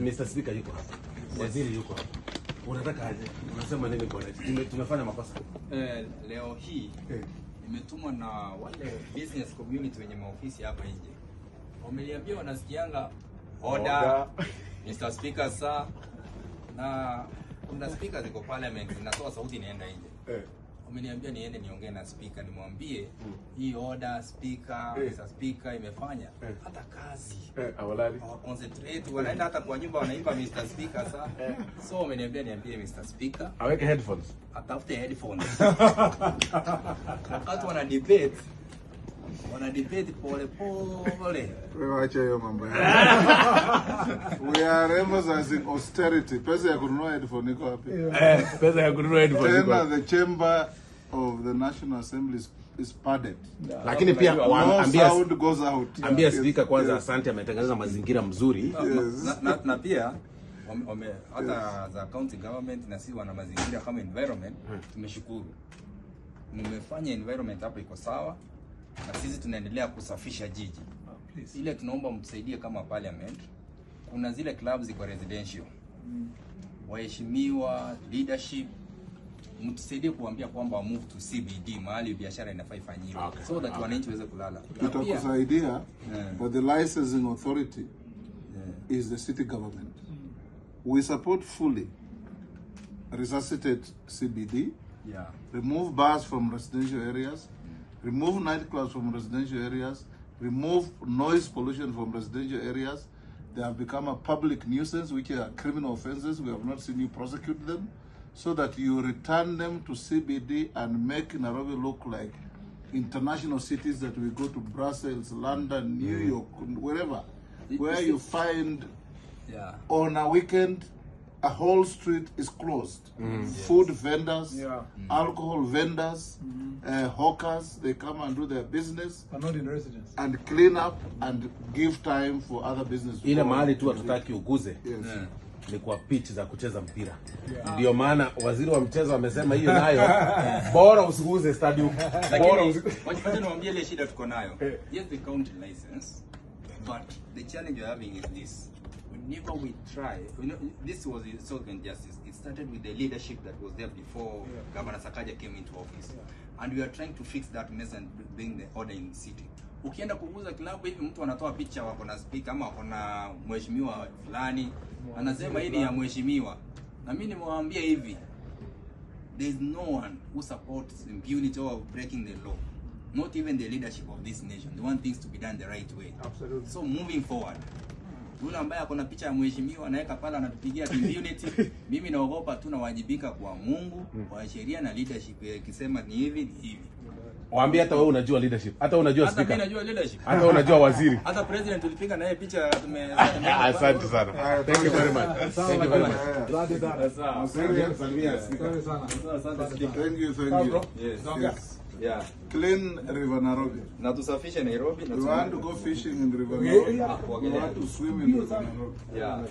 Mr. Speaker yuko hapa. Waziri yuko hapa. Unataka aje? Unasema nini kwa rais? Tumefanya makosa. Leo hii nimetumwa na wale business community wenye maofisi hapa nje. Wameniambia wanasikianga "Order, Mr. Speaker, sir", na kuna speaker ziko parliament zinatoa sauti inaenda nje. Wameniambia niende niongee na speaker, nimwambie hii "Order, speaker, Mr. Speaker" imefanya hata kazi Awalali. Hawa concentrate, wanaenda hata kwa nyumba wanaimba "Mr. Speaker, sir". So wameniambia niambie Mr. Speaker Aweke headphones. Atafute headphones wakati wana debate, wana debate pole pole. Wewe acha hiyo mambo yako. We are emphasizing austerity. Pesa ya kununua headphone iko wapi? Pesa ya kununua headphones iko Tena wapi? the chamber of the National Assembly is padded. Lakini pia No ambia sound goes out. ambia Yes, speaker kwanza yes. asante, ametengeneza mazingira mzuri. Yes. Na pia hata za county government na si wana mazingira kama environment, tumeshukuru mmefanya environment hapa iko sawa, na sisi tunaendelea kusafisha jiji. Ile tunaomba mtusaidie kama parliament, kuna zile clubs ziko residential, waheshimiwa leadership, mtusaidie kuambia kwamba move to CBD mahali biashara inafaa ifanyiwe so that wananchi waweze kulala. Na pia- Tutakusaidia, but the licensing authority is the city government. We support fully resuscitate CBD, remove bars from residential areas, remove nightclubs from residential areas, remove noise pollution from residential areas. They have become a public nuisance, which are criminal offenses. We have not seen you prosecute them, so that you return them to CBD and make Nairobi look like international cities that we go to Brussels, London, New York, wherever, where you find on a weekend a whole street is closed. Food vendors, alcohol vendors, hawkers, they come and do their business But not in residence. And clean up and give time for other business to Ile go on. mahali tu hatutaki uguze ni kwa pitch za kucheza mpira. Ndio maana waziri wa mchezo amesema hiyo nayo bora usiguze stadium. Bora Lakini wacha niwaambie ile shida tuko nayo. Yes, the county license, but the challenge we're having is this. Whenever we try, this was social injustice. It started with the leadership that was there before Governor Sakaja came into office. And we are trying to fix that mess and bring the order in the city. Ukienda kuuza klabu hivi, mtu anatoa picha wako na speaker ama wako na mheshimiwa fulani, anasema hii ni ya mheshimiwa. Na mimi nimewaambia hivi, there is no one who supports impunity or breaking the law. Not even the leadership of this nation. They want things to be done the right way. Absolutely. So moving forward, yule ambaye ako na picha ya mheshimiwa anaweka pale anatupigia impunity, mimi naogopa tu nawajibika kwa Mungu, kwa sheria na leadership ikisema ni hivi ni hivi. Waambie hata wewe unajua leadership. Hata unajua Hata mimi speaker. najua leadership. Hata wewe unajua waziri. Hata president tulipiga naye picha tume Asante sana. Thank you very much. Thank you very much. Asante sana. Sawa. Salimia speaker. Asante sana. Asante, speaker. Thank you, thank you. Yes. Yes. Yeah. Clean River Nairobi. Na tusafishe Nairobi na We want to go fishing in River Nairobi. We want to swim in River Nairobi. Yeah.